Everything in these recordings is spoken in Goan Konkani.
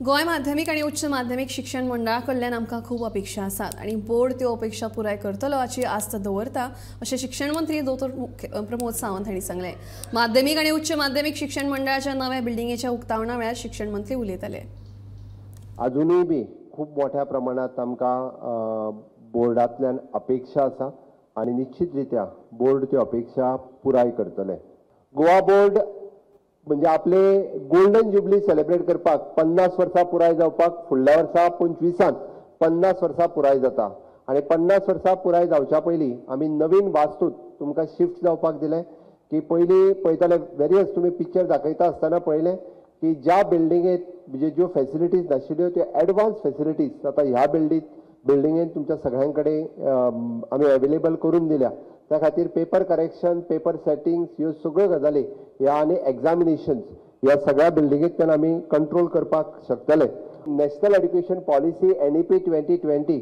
गोंय माध्यमीक आनी उच्च माध्यमीक शिक्षण मंडळा कडल्यान आमकां खूब अपेक्षा आसात आनी बोर्ड त्यो अपेक्षा पुराय करतलो हाची आस्त दवरता अशें शिक्षण मंत्री दोतोर प्रमोद सावंत हांणी सांगलें. माध्यमीक आनी उच्च माध्यमीक शिक्षण मंडळाच्या नव्या बिल्डिंगेच्या उक्तावणा वेळार शिक्षण मंत्री उलयताले. अजुनूय बी खूब मोठ्या प्रमाणांत आमकां बोर्डांतल्यान अपेक्षा आसा आनी निश्चित रित्या बोर्ड त्यो अपेक्षा पुराय करतले. गोवा बोर्ड म्हणजे आपले गोल्डन जुबली सेलिब्रेट करपाक 50 वर्सां पुराय जावपाक फुडल्या वर्सा 25 50 वर्सां पुराय जाता आनी 50 वर्सां पुराय जावच्या पयलीं आमी नवीन वास्तूत तुमकां शिफ्ट जावपाक दिलें की पयलीं पळयताले वेरियस तुमी पिक्चर दाखयता आसतना पळयलें की ज्या बिल्डिंगेंत म्हणजे ज्यो फेसिलिटीज नाशिल्ल्यो त्यो एडवान्स फेसिलिटीज आतां ह्या बिल्डिंगेंत तुमच्या सगळ्यां कडेन आमी अवेलेबल करून दिल्या. त्या खातीर पेपर करेक्शन, पेपर सेटिंग्स ह्यो सगळ्यो गजाली ह्या आनी एग्जामिनेशन्स ह्या सगळ्या बिल्डिंगेंतल्यान आमी कंट्रोल करपाक शकतले. नॅशनल एड्युकेशन पॉलिसी NEP 2020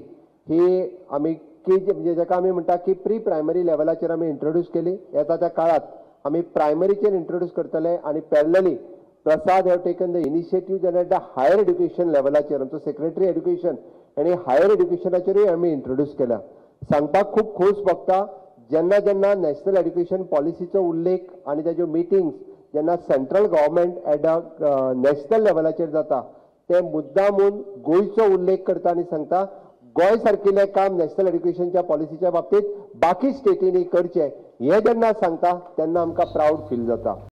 ही आमी की म्हणजे जाका आमी म्हणटा की प्री प्रायमरी लेवलाचेर आमी इंट्रोड्यूस केली. येता त्या काळांत आमी प्रायमरीचेर इंट्रोड्यूस करतले आनी parallelly Prasad have taken the initiative at the higher education लेवलाचेर आमचो सेक्रेटरी एड्युकेशन आनी हायर एड्युकेशनाचेरूय आमी इंट्रोड्यूस केल्या. सांगपाक खूब खोस भोगता जेन्ना जेन्ना नॅशनल एड्युकेशन पॉलिसीचो उल्लेख आनी ताज्यो मिटिंग्स जेन्ना central government at a national लेवलाचेर जाता ते मुद्दामून गोंयचो उल्लेख करता आनी सांगता गोंय सारकिल्लें काम नॅशनल एड्युकेशनच्या पॉलिसीच्या बाबतींत बाकी स्टेटींनी करचें हें जेन्ना सांगता तेन्ना आमकां प्रावड फील जाता.